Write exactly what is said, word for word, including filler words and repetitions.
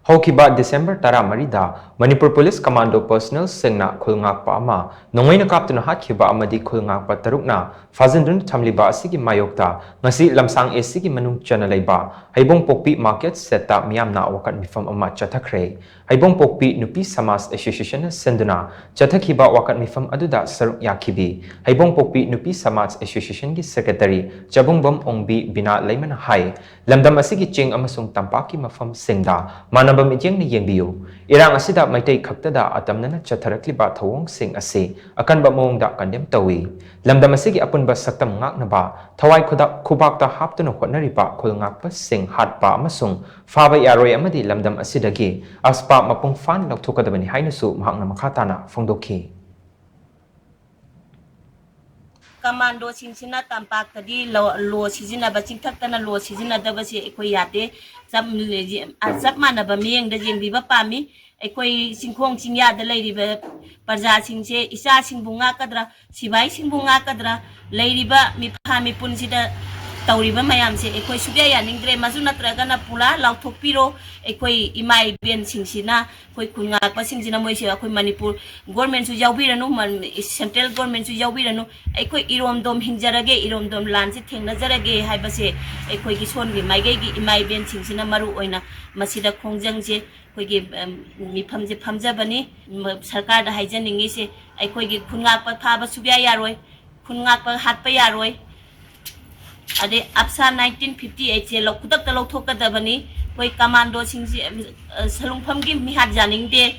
ꯍꯧꯈꯤꯕ December ꯇꯔꯥꯃꯔꯤꯗ Manipur police commando ꯄꯔꯁꯅꯦꯜꯁꯤꯡꯅ ꯈꯨꯜ ꯉꯥꯛꯄ ꯑꯃ ꯅꯣꯡꯃꯩꯅ ꯀꯥꯞꯇꯨꯅ ꯍꯥꯠꯈꯤꯕ ꯑꯃꯗꯤ ꯈꯨꯜ ꯉꯥꯛꯄ ꯇꯔꯨꯛꯅ ꯐꯥꯖꯤꯟꯗꯨꯅ ꯊꯝꯂꯤꯕ ꯑꯁꯤꯒꯤ ꯃꯥꯌꯣꯛꯇ ꯉꯁꯤ ꯂꯝꯁꯥꯡ ꯑꯦ ꯁꯤꯒꯤ ꯃꯅꯨꯡ ꯆꯟꯅ ꯂꯩꯕ ꯍꯩꯕꯣꯡꯄꯣꯛꯄꯤ ꯃꯥꯔꯀꯦꯠ ꯁꯦꯠꯇ ꯃꯤꯌꯥꯝꯅ ꯋꯥꯀꯠ ꯃꯤꯐꯝ ꯑꯃ ꯆꯠꯊꯈ꯭ꯔꯦ꯫ ꯍꯩꯕꯣꯡꯄꯣꯛꯄꯤ ꯅꯨꯄꯤ ꯁꯃꯥꯖ ꯑꯦꯁꯣꯁꯤꯌꯦꯁꯟꯅ ꯁꯤꯟꯗꯨꯅ ꯆꯠꯊꯈꯤꯕ ꯋꯥꯀꯠ ꯃꯤꯐꯝ ꯑꯗꯨꯗ ꯁꯔꯨꯛ ꯌꯥꯈꯤꯕꯤ ꯍꯩꯕꯣꯡꯄꯣꯛꯄꯤ ꯅꯨꯄꯤ ꯁꯃꯥꯖ ꯑꯦꯁꯣꯁꯤꯌꯦꯁꯟꯒꯤ ꯁꯦꯀ꯭ꯔꯦꯇꯔꯤ ꯆꯕꯨꯡꯕꯝ ꯑꯣꯡꯕꯤ ꯕꯤꯅꯥ ꯂꯩꯃꯅ ꯍꯥꯏ, ꯂꯝꯗꯝ ꯑꯁꯤꯒꯤ ꯆꯤꯡ ꯑꯃꯁꯨꯡ ꯇꯝꯄꯥꯛꯀꯤ ꯃꯐꯝꯁꯤꯡꯗ ꯃꯥꯟꯅꯕ ꯃꯤꯠꯌꯦꯡꯅ ꯌꯦꯡꯕꯤꯌꯨ꯫ ꯏꯔꯥꯡ ꯑꯁꯤꯗ ꯃꯩꯇꯩ ꯈꯛꯇꯗ ꯑꯇꯝꯅꯅ ꯆꯠꯊꯔꯛꯂꯤꯕ ꯊꯧꯑꯣꯡꯁꯤꯡ ꯑꯁꯤ ꯑꯀꯟꯕ ꯃꯑꯣꯡꯗ ꯀꯟꯗꯦꯝ ꯇꯧꯏ꯫ ꯂꯝꯗꯝ ꯑꯁꯤꯒꯤ ꯑꯄꯨꯟꯕ ꯁꯛꯇꯝ ꯉꯥꯛꯅꯕ ꯊꯋꯥꯏ ꯈꯨꯗꯛ ꯈꯨꯕꯥꯛꯇ ꯍꯥꯞꯇꯨꯅ ꯍꯣꯠꯅꯔꯤꯕ ꯈꯨꯜ ꯉꯥꯛꯄꯁꯤꯡ ꯍꯥꯠꯄ ꯑꯃꯁꯨꯡ ꯐꯥꯕ ꯌꯥꯔꯣꯏ ꯑꯃꯗꯤ ꯂꯝꯗꯝ ꯑꯁꯤꯗꯒꯤ ꯑꯁꯄꯥ ꯃꯄꯨꯡ ꯐꯥꯅ ꯂꯧꯊꯣꯛꯀꯗꯕꯅꯤ ꯍꯥꯏꯅꯁꯨ ꯃꯍꯥꯛꯅ ꯃꯈꯥ ꯇꯥꯅ ꯐꯣꯡꯗꯣꯛꯈꯤ꯫ ꯀꯃꯥꯟꯗꯣꯁꯤꯡꯁꯤꯅ ꯇꯝꯄꯥꯛꯇꯗꯤ ꯂꯣ, ꯂꯣ ꯁꯤꯖꯤꯟꯅꯕ, ꯆꯤꯡꯊꯛꯇꯅ ꯂꯣ ꯁꯤꯖꯤꯟꯅꯗꯕꯁꯦ ꯑꯩꯈꯣꯏ ꯌꯥꯗꯦ꯫ ꯆꯞ, ꯆꯞ ꯃꯥꯟꯅꯕ ꯃꯤꯠꯌꯦꯡꯗ ꯌꯦꯡꯕꯤꯕ ꯄꯥꯝꯃꯤ꯫ ꯑꯩꯈꯣꯏ ꯆꯤꯡꯈꯣꯡ ꯆꯤꯡꯌꯥꯗ ꯂꯩꯔꯤꯕ ꯄ꯭ꯔꯖꯥꯁꯤꯡꯁꯦ, ꯏꯆꯥꯁꯤꯡꯕꯨ ꯉꯥꯛꯀꯗ꯭ꯔꯥ, ꯁꯤꯐꯥꯏꯁꯤꯡꯕꯨ ꯉꯥꯛꯀꯗ꯭ꯔꯥ, ꯂꯩꯔꯤꯕ ꯃꯤꯐꯥ ꯃꯤꯄꯨꯟꯁꯤꯗ ꯇꯧꯔꯤꯕ ꯃꯌꯥꯝꯁꯦ ꯑꯩꯈꯣꯏ ꯁꯨꯛꯌꯥ ꯌꯥꯅꯤꯡꯗ꯭ꯔꯦ꯫ ꯃꯗꯨ ꯅꯠꯇ꯭ꯔꯒꯅ ꯄꯨꯔꯥ ꯂꯥꯎꯊꯣꯛꯄꯤꯔꯣ꯫ ꯑꯩꯈꯣꯏ ꯏꯃꯥ ꯏꯕꯦꯟꯁꯤꯡꯁꯤꯅ, ꯑꯩꯈꯣꯏ ꯈꯨꯟ ꯉꯥꯛꯄꯁꯤꯡꯁꯤꯅ, ꯃꯣꯏꯁꯦ ꯑꯩꯈꯣꯏ ꯃꯅꯤꯄꯨꯔ ꯒꯣꯔꯃꯦꯟꯁꯨ ꯌꯥꯎꯕꯤꯔꯅꯨ, ꯃ-, ꯁꯦꯟꯇ꯭ꯔꯦꯜ ꯒꯣꯔꯃꯦꯟꯁꯨ ꯌꯥꯎꯕꯤꯔꯅꯨ, ꯑꯩꯈꯣꯏ ꯏꯔꯣꯝꯗꯣꯝ ꯍꯤꯡꯖꯔꯒꯦ, ꯏꯔꯣꯝꯗꯣꯝ ꯂꯥꯟꯁꯦ ꯊꯦꯡꯅꯖꯔꯒꯦ ꯍꯥꯏꯕꯁꯦ ꯑꯩꯈꯣꯏꯒꯤ ꯁꯣꯝꯒꯤ ꯃꯥꯏꯀꯩꯒꯤ ꯏꯃꯥ ꯏꯕꯦꯟꯁꯤꯡꯁꯤꯅ ꯃꯔꯨ ꯑꯣꯏꯅ ꯃꯁꯤꯗ ꯈꯣꯡꯖꯪꯁꯦ ꯑꯩꯈꯣꯏꯒꯤ, ꯑꯝ, ꯃꯤꯐꯝꯁꯦ ꯐꯝꯖꯕꯅꯤ꯫ ꯃ-, ꯁꯔꯀꯥꯔꯗ ꯍꯥꯏꯖꯅꯤꯡꯉꯤꯁꯦ, ꯑꯩꯈꯣꯏꯒꯤ ꯈꯨꯟ ꯉꯥꯛꯄ ꯐꯥꯕ ꯁꯨꯛꯌꯥ ꯌꯥꯔꯣꯏ, ꯈꯨꯟ ꯉꯥꯛꯄ ꯍꯥꯠꯄ ꯌꯥꯔꯣꯏ꯫ ꯑꯗꯩ ꯑꯞꯁꯥ ꯅꯥꯏꯟꯇꯤꯟ ꯐꯤꯐꯇꯤ ꯑꯩꯠꯁꯦ ꯂꯧ-, ꯈꯨꯗꯛꯇ ꯂꯧꯊꯣꯛꯀꯗꯕꯅꯤ꯫ ꯑꯩꯈꯣꯏ ꯀꯃꯥꯟꯗꯣꯁꯤꯡꯁꯤ, ꯑ, ꯁꯂꯨꯡꯐꯝꯒꯤ ꯃꯤꯍꯥꯠ ꯌꯥꯅꯤꯡꯗꯦ꯫